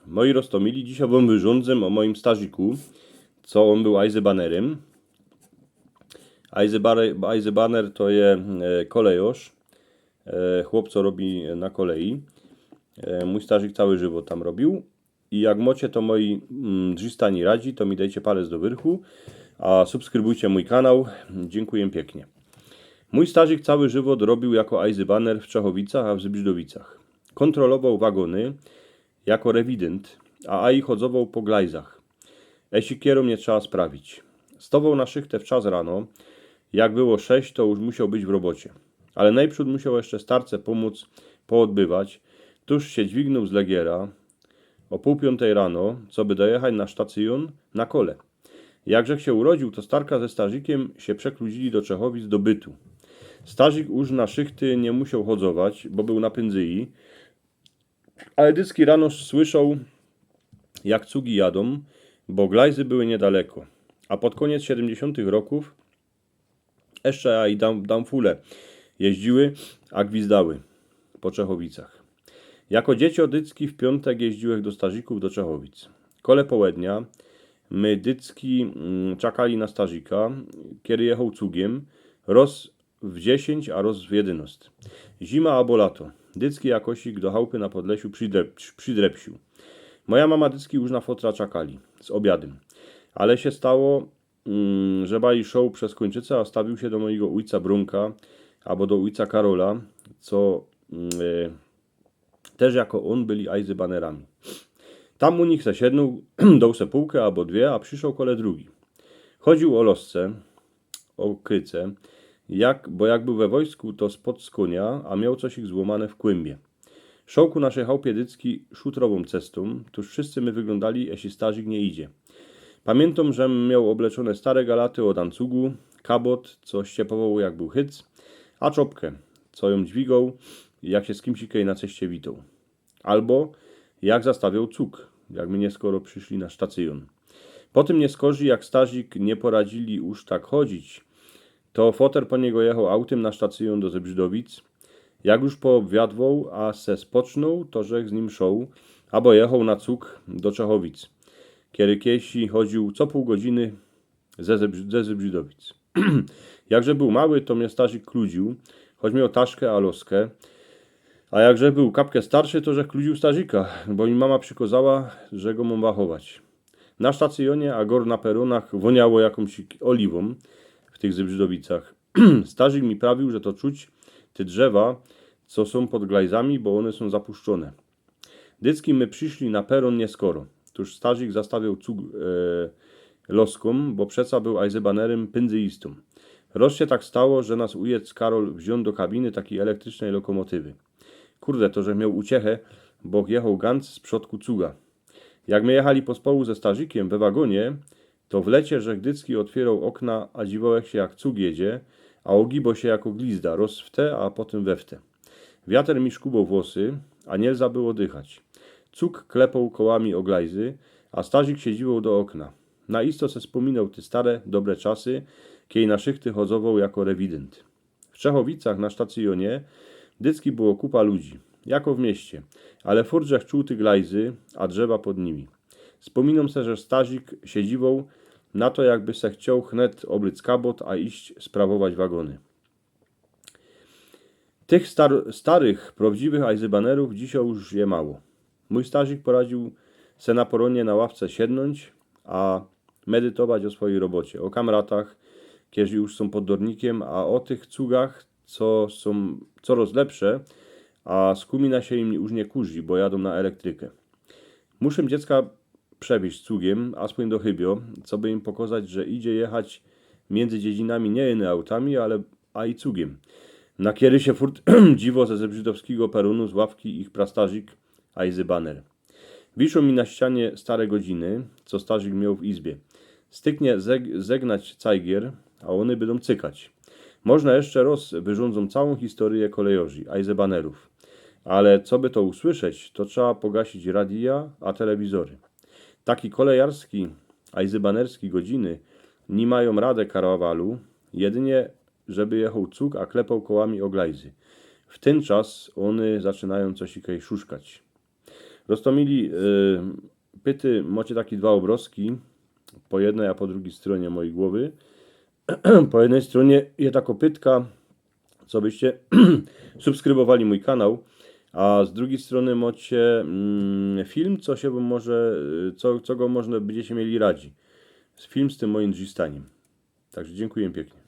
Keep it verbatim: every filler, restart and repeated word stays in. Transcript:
Moi roztomili, dzisiej wōm wyrządzym ô mojim starziku, co ôn bōł Eisebanerym. Eisebare-, Eisebaner to je e, kolejorz, e, chłop, co robi na kolei. E, mōj starzik cały żywot tam robiōł. I jak mocie to moi mm, drzista niyradzi, to mi dejcie palec do wyrchu, a subskrybujcie mōj kanał. Dziynkuję piyknie. Mōj starzik cały żywot robiōł jako Eisebaner w Czechowicach, a w Zybrzydowicach. Kōntrolowoł wagōny jako rewidynt, a aj chodzowoł po glajzach. Esikierōm niy trzeba sprawić. Stowoł na szychtę wczas rano, jak było sześć, to już musioł być w robocie. Ale nojprzōd musioł jeszcze starce pōmōc poodbywać. Tuż sie dźwignōł z legiera ô pōł piōntej rano, coby dojechać na sztacyjōn na kole. Jak żech sie urodziōł, to starka ze starzikiym sie przekludzili do Czechowic do bytu. Starzik już na szychty niy musioł chodzować, bo bōł na pynzyji, ale dycki rano słyszoł, jak cugi jadōm, bo glajzy były niydaleko. A pod kōniec siedymdziesiōntych rokōw jeszcze aj dam, damfule jeździły, a gwizdały po Czechowicach. Jako dzieciō dycki w piōntek jeździłech do starzikōw do Czechowic. Kole połednia my dycki mm, czakali na starzika, kedy jechoł cugiym, roz w dziesiyńć, a roz w jedynost. Zima abo lato. Dycki jakosik do chałpy na Podlesiu przidrep-, przidrepsiōł. Moja mama dycki już na fotra czakali z obiadym. Ale sie stało, mm, że bali szoł przez Kōńczyce, a stawiōł sie do mojigo ujca Brōnka abo do ujca Karola, co mm, e, tyż jako ôn byli Eisebanerami. Tam u nich se siednōł, doł se pōłkã abo dwie, a prziszoł kole drugi. Chodziōł ô losce, ô kryce, jak, bo jak bōł we wojsku, to spod skōnia, a mioł cosik złōmane w kłymbie. Szoł ku naszyj chałpie dycki szutrowōm cestōm, tuż wszyscy my wyglōndali, esi starzik niy idzie. Pamiyntōm, żech mioł ôbleczōne stare galaty ôd ancugu, kabot, co ściepowoł jak bōł chyc, a czopkã, co jōm dźwigoł, jak sie z kimsikej na ceście witoł. Abo jak zastawioł cug, jak my nieskoro prziszli na sztacyjōn. Po tym nieskorzij, jak starzik niy poradzili już tak chodzić, to foter po niego jechoł autym na sztacyjōn do Zebrzydowic. Jak już poobwiadwoł, a se spocznōł, to żech z nim szoł, abo jechoł na cug do Czechowic, kedy kejsi chodziōł co pōł godziny ze, ze, ze Zebrzydowic. Jak żech bōł mały, to mie starzik kludziōł, choć mioł taszkã a losce. A jak żech bōł kapkã starszy, to żech kludziōł starzika, bo mi mama przikŏzała, że go mōm wachować. Na sztacyjōnie, a gŏr na perōnach wōniało jakōmś ôliwōm w tych Zebrzydowicach. Starzik mi prawiōł, że to czuć te drzewa, co sōm pod glajzami, bo ône sōm zapuszczōne. Dycki my prziszli na perōn nieskoro. Tōż starzik zastawioł cug, e, loskōm, bo przeca bōł ajzebanerym pyndzyjistōm. Roz sie tak stało, że nas ujec Karol wziōn do kabiny takij elektrycznej lokōmotywy. Kurde, to żech mioł uciechã, bo jechoł ganc z przodku cuga. Jak my jechali pospołu ze starzikiym we wagōnie, to w lecie żech dycki ôtwiyroł ôkna, a dziwołech sie, jak cug jedzie, a ôgiboł sie jako glizda, roz w te, a potym we w te. Wiater mi szkuboł włosy, a niy lza było dychać. Cug klepoł kołami ô glajzy, a starzik sie dziwoł do ôkna. Na isto se spōminoł te stare, dobre czasy, kej na szychty chodzowoł jako rewidynt. W Czechowicach na sztacyjōnie dycki było kupa ludzi, jako w mieście, ale furt żech czuł te glajzy, a drzewa pod nimi. Spōminōm se, że starzik sie dziwoł na to, jakby se chcioł chnet ôblyc kabot, a iść sprawować wagōny. Tych star-, starych, prŏwdziwych ajzebanerōw dzisiej już je mało. Mōj starzik poradziōł se na porōnie na ławce siednōńć, a medytować ô swojij robocie, ô kamratach, kerzy już sōm pod dornikiym, a ô tych cugach, co sōm coroz lepsze, a z kōmina sie im już niy kurzi, bo jadōm na elektrykã. Muszã dziecka przewiyź cugiym, aspōń do Chybio, coby im pokozać, że idzie jechać miyndzy dziedzinami niy ino autami, ale a i cugiym. Na kedy sie furt dziwoł ze zebrzydowskigo perōnu z ławki ich prastarzik, ajzebaner. Wiszōm mi na ścianie stare godziny, co starzik mioł w izbie. Styknie zeg-, zegnać cajgier, a ône bydōm cykać. Można jeszcze roz wyrządzōm całōm historyjã kolejorzi, ajzebanerōw. Ale coby to usłyszeć, to trzeba pogasić radia, a telewizory. Taki kolejarski, ajzebanerski godziny niy majōm radã karawalu, jedynie żeby jechoł cug, a klepoł kołami ô glajzy. W tyn czas ône zaczynajōm cosikej szuszkać. Roztōmili, y, pyty, mocie taki dwa ôbrozki, po jednyj, a po drugij strōnie mojij głowy. Po jednyj strōnie je tako pytka, co byście subskrybowali mōj kanał, a z drugij strōny mocie, mm, film, co sie może, y, co, co go można bydziecie mieli radzi. Film z tym mojim drzistaniym. Także dziynkuję piyknie.